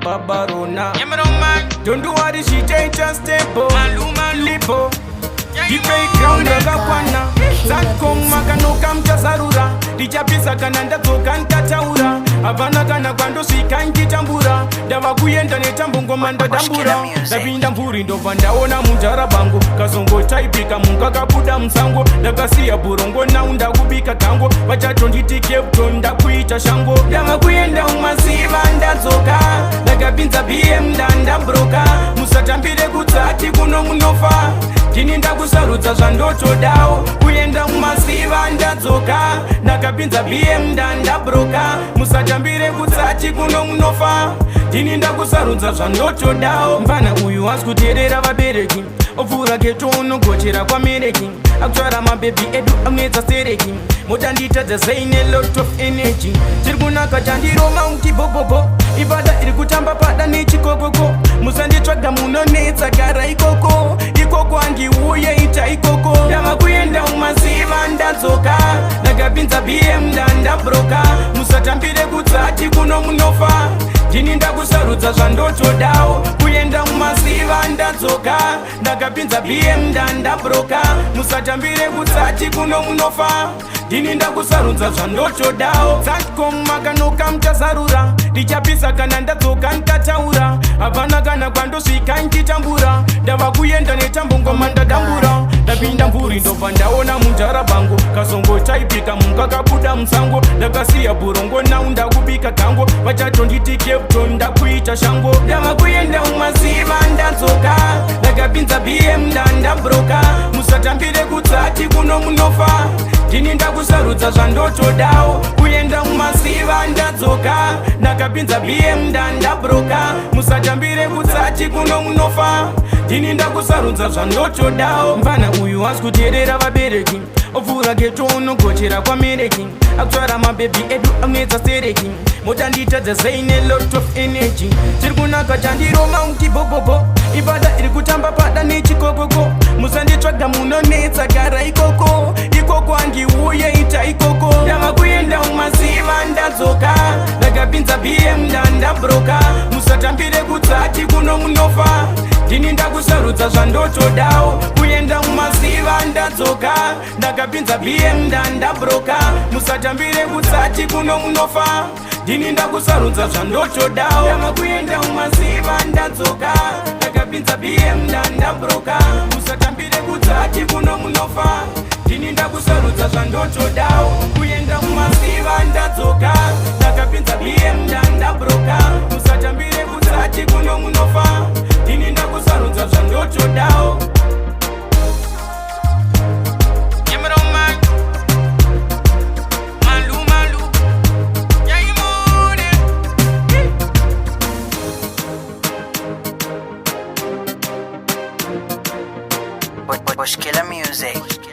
Babarona. Don't worry, she stable. Lipo. Ndipei ground rakakwana. Zacom makanoka muchazarura. Ndichapisa kana ndadzoka ndataura. Hapana kana kwandosvika ndichitambura. Ndava kuenda netambo, ngoma ndadambura. Ndapinda mvuri, ndobva ndaona mujara bangu. Kazongotaipika muka kabuda musango. Ndakasiya bhurongo, nau ndakubika gango. Vachatonditi Capton, ndakuita shango. Ndava kuenda mumaziva, ndadzoka. Ndakapinza BM, ndandabroka. Musatambire kudzati kuno munofa. Ndini ndakusarudza zvandotodawo. Kuenda mumaziva, ndadzoka. Ndakapinza BM, ndandabroka. Musatambire kudzati kuno munofa. Ndini ndakusarudza zvandotodawo. Mfana uyu asi kuteerera vabereki. Opfuura ghetto, unogochera kwamereki. Akutsvara mabhebhi edu, amwedza stereki. Motanditadza seine lot of energy. Tiri kunaka chandiroma uti bhobobo. Ipada iri kutamba pada nechikokoko. Musanditsvaga, munonetsa, gara ikoko ikoko, handiuye, ita ikoko. Ndava kuenda mumaziva, ndadzoka. Ndakapinza BM, ndandabroka. Musatambire kudzati kuno munofa. Ndini ndakusarudza zvandotodawo. Kuenda mumaziva, ndadzoka. Ndakapinza BM, ndandabroka. Musatambire kudzati kuno munofa. Ndini ndakusarudza zvandotodawo. Zacom makanoka muchazarura. Ndichapisa kana ndadzoka ndataura. Hapana kana kwandosvika ndichitambura. Ndava kuenda netambo, ngoma ndadambura. Ndapinda mvuri, ndobva ndaona mujara bangu. Kazongotaipika muka kabuda musango. Ndakasiya bhurongo, nau ndakubika gango. Vachatonditi Capton, ndakuita shango. Ndava kuenda mumaziva, ndadzoka. Ndakapinza BM, ndandabroka. Musatambire kudzati kuno munofa. Ndini ndakusarudza zvandotodawo. Kuenda mumaziva, ndadzoka. Ndakapinza BM, ndandabroka. Musatambire kudzati kuno munofa. Ndini ndakusarudza zvandotodawo. Mfana uyu asi kuteerera vabereki. Opfuura ghetto, unogochera kwamereki. Akutsvara mabhebhi edu, amwedza stereki. Motanditadza seine lot of energy. Tiri kunaka chandiroma uti bhobobo. Ipada iri kutamba pada nechikokoko. Musanditsvaga, munonetsa, gara ikoko ikoko, handiuye, ita ikoko. Ndava kuenda mumaziva, ndadzoka. Ndakapinza BM, ndandabroka. Musatambire kudzati kuno munofa. Ndini ndakusarudza zvandotodawo. Kuenda mumaziva, ndadzoka. Ndakapinza BM, ndandabroka. Musatambire kudzati kuno munofa. Ndini ndakusarudza zvandotodawo. Ndava kuenda mumaziva, ndadzoka. Ndakapinza BM, ndandabroka. Musatambire kudzati kuno munofa. Ndini ndakusarudza zvandotodawo. Kuenda mumaziva, ndadzoka. Ndakapinza BM, ndandabroka. Musatambire kudzati kuno munofa. Ndini ndakusarudza zvandotodawo. Yemeroma, malu malu, yaimune. Bushkiller Music.